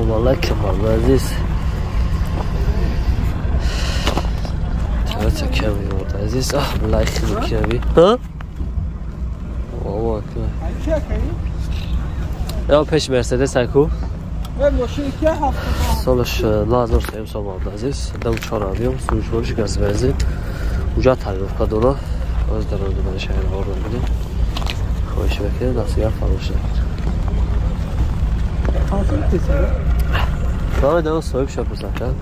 Салом алейкум, азиз. Toyota Camry برادر азиз. Аҳ, лайк Camry. Ҳа? Вау, я пеш Мерседес аку. Солаш 2003 сол бародар азиз. Дам 4 объем, сӯзишвориш газ бензин. Уҷа тарифка дора. Оз дар он шаҳр оварда будем. Хоҳиш мекунем, насиҳат фаромӯш накунед. Намедонам соҳиб шапурсан кард.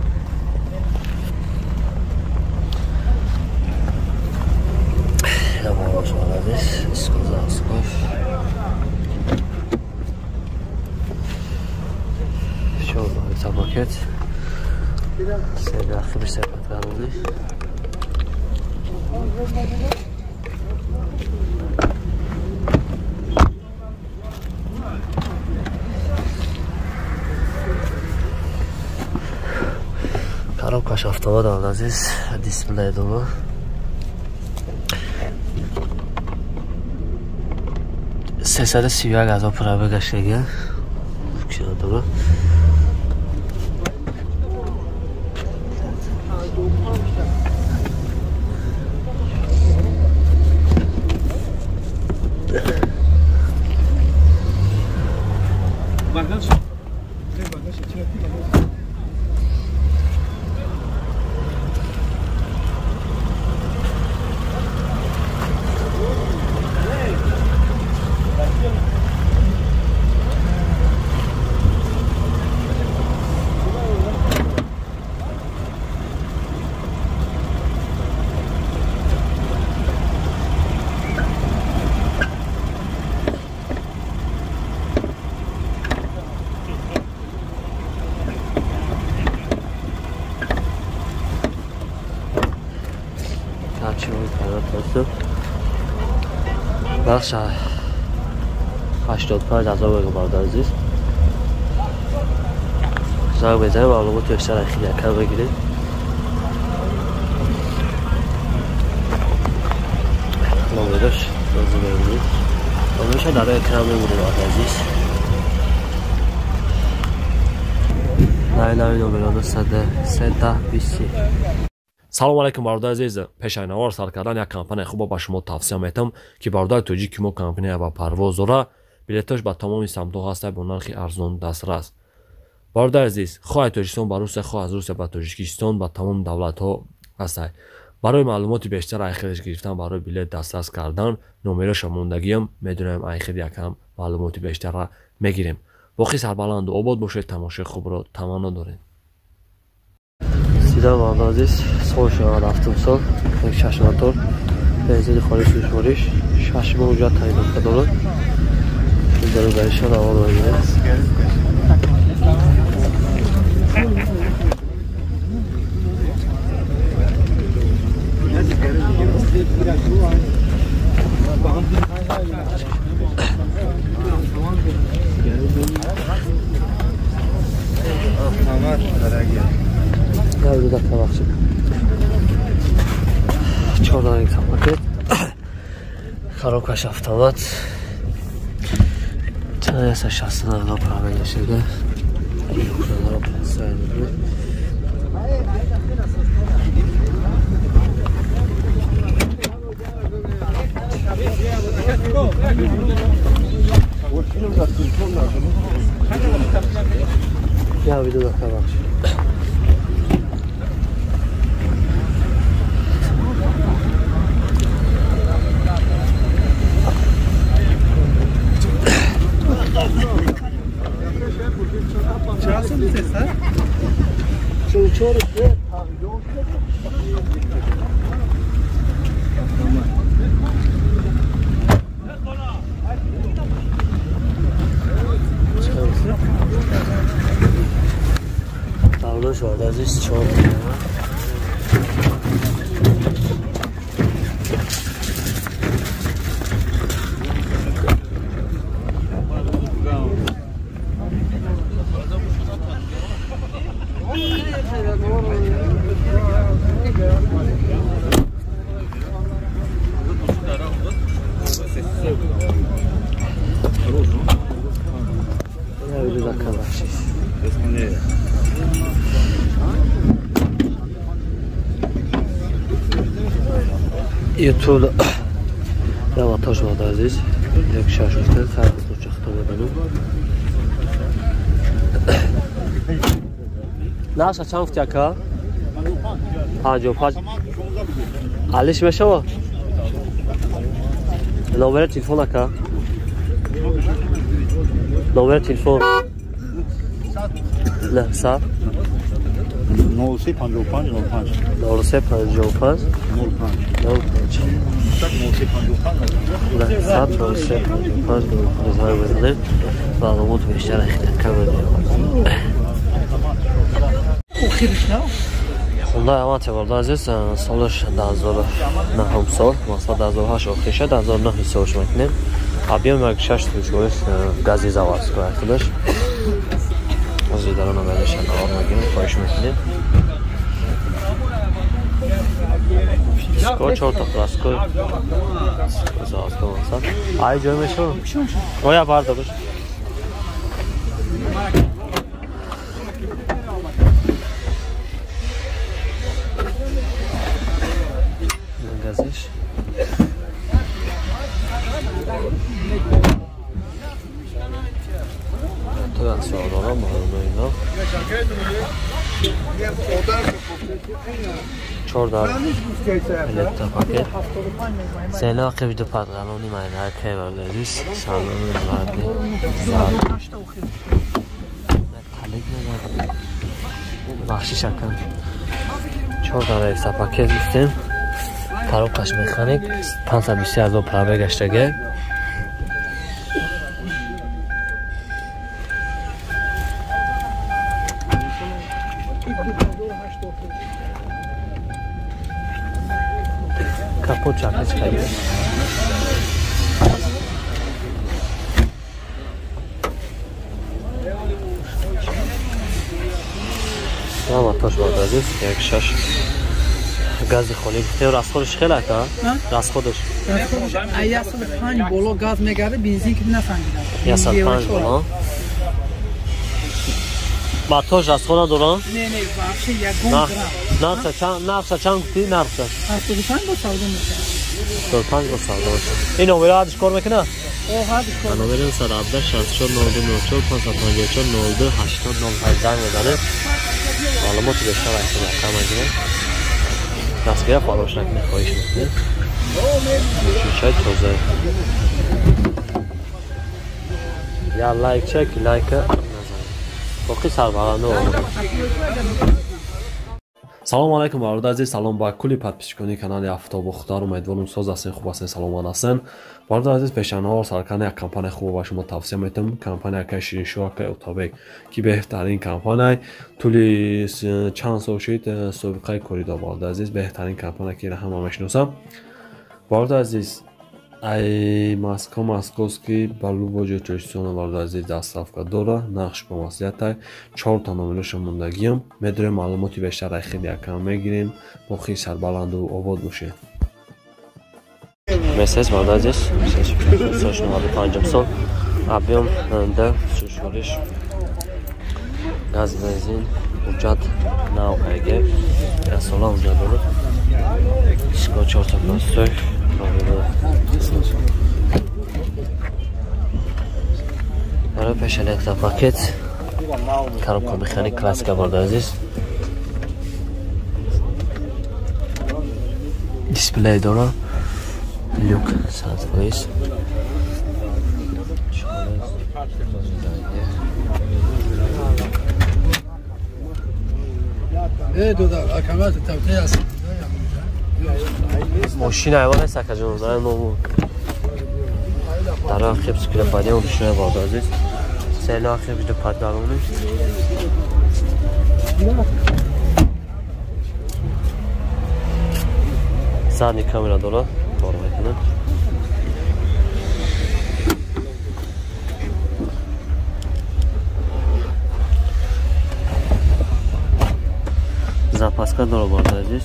Пакет. Коробкаш автомат азиз, дисплей дора. 331 ҳазор пробег гаштага. Дора. Бахш 85 ҳазор мега бародар азиз. Занг мезанем, маълумоти бештар ахир якам бигирем. Номераш лозим мебинед. Номерша дар экран мебинед бародар азиз. Най номер 903 20. Салом алейкум, бародари азиз. Пешаи навор сар кардан як компанияи хубо ба шумо тавсия метам, ки бародари тоҷики мо компания ба парвоз дора. Билетош ба тамоми самтҳо ҳаста, бо нархи арзон дастрас. Бародари азиз, хоҳ аз Тоҷикистон ба Русия, хоҳ аз Русия ба Тоҷикистон, ба тамоми давлатҳо ҳастай. Барои маълумоти бештар, айхелш гирифтан, барои билет дастрас кардан номероша мондагиам, медонем, айхел якам маълумоти бештарра мегирем. Боқӣ сарбаланду обод бошед, тамошои хубро таманно дорем. Сидан бародар азиз, сол 97 сол, як шаш мотор, бензини холи, сӯзишвориш, 6 моҳ уҷа тайинофта дорад. Даругаришон аввал мегирем. Я дақиқа бахшид. Чордаги пакет. Коробкаш автомат. Чанд 169 пробег гаштага. 502. Я видео дақиқа бахшид. Давлаш азиз, чор. Я видео дақиқа бахшид. YouTube раватош вада азиз. Як шаш гуфта хайр чахта медонам. Наша чанд гуфти ака? 55. Алиш мешава? Номери телефон ака? Номери телефон 900 03 55 05 03 55 05 05 900 03 55 05 занг бизанед. Маълумот бештар кам Хондаи Аванте бародар азиз, солаш 2009 сол, масалан 2008 охир шуд, 2009 ҳисобш мекунем. Объем 1.6 сӯзишвориш гази заводской худаш. Ҳозир дар он номераш навор мегирем, хоҳиш мекунем. Диско 4 та пластко заводской масалан. Ай ҷой мешавад? Оя бардорш. Газиш. То савдора маълумайно. 4 дар электропакет. Сена қиб ду патғалони майна кай бардазис. Салони марди. Металлик надорад. Бахшиш акан. 4 дар электропакет гуфтем. Коробкаш механик 520 ҳазор пробег гаштага. Капот чапеш кайе. Ама тош бардазиз, як шаш гази холӣ гуфтем. Расходаш хеле ака? Расходаш? 105 боло газ мегарда, бензин ки нафаҳмидам. 105 боло. Матош расход надорам? Не, не, вообще ягон грамм. Нархша чанд, нархша чанд гуфтӣ? Нархша? 75 бо савдо мешавад. 75 бо савдо мешавад. Ин номеро ҳадиш кор мекунад? О, ҳадиш кор. Номери 117 64 02 04 554 02 80 08 занг мезанед. Маълумоти бештар аз рақам мегиред. Дастгиря фаромӯш накунед, хоҳиш мекунем. Чай тоза. Я лайк чек, лайка назанед. Боқӣ сарбаланд. Салом алайкум бародар азиз, салом ба кулли подписчикони канали Афтоб Бухтар. Умедворам соз ҳастен, хуб ҳастен, саломат ҳастен. Бародар азиз, пешанҳо саркани як компания хуб ба шумо тавсия метам. Компания акай Шириншоҳ, акай Отабек, ки беҳтарин компания тӯли чанд сол шуд собиқаи корӣ дор. Бародар азиз, беҳтарин компания ки ҳама мешиносам. Бародар азиз, ай Москва, московский ба любой ҷои Тоҷикистон бародар азиз доставка дора, нақш бо маслиҳатай. 4 та номероша мондагиам. Медорем маълумоти бештар ай хеле якам мегирем. Боқӣ сарбаланду обод бошед. Мерседес бародар азиз, Мерседес 95 сол, объем 2 сӯзишвориш газ бензин, ҳуҷҷат нав ҳайге, як сола ҳуҷҷат дорад. Диско 4 та пластик. Барои пеш электропакет, коробка механик классика бародар азиз. Дисплей дора, люк 100%. Мошина айвон нест акаҷон, зай ному. Дар ахиб склепадем мошина бародар азиз. Села ахиб ду падгарони. Задний камера дора, кор мекунад. Запаска дора бародар азиз.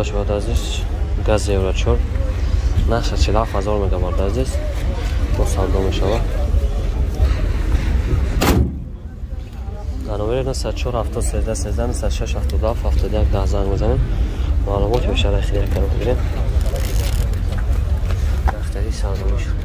мешавад азиз. Газ евро 4 нархаш 47 ҳазор мега бародари азиз, бо савдо мешавад. Дар номери 904 713 13 96 77 71 10 занг мезанем. Маълумоти бештар хеле кам бигирем. Дафтари савдо мешавад.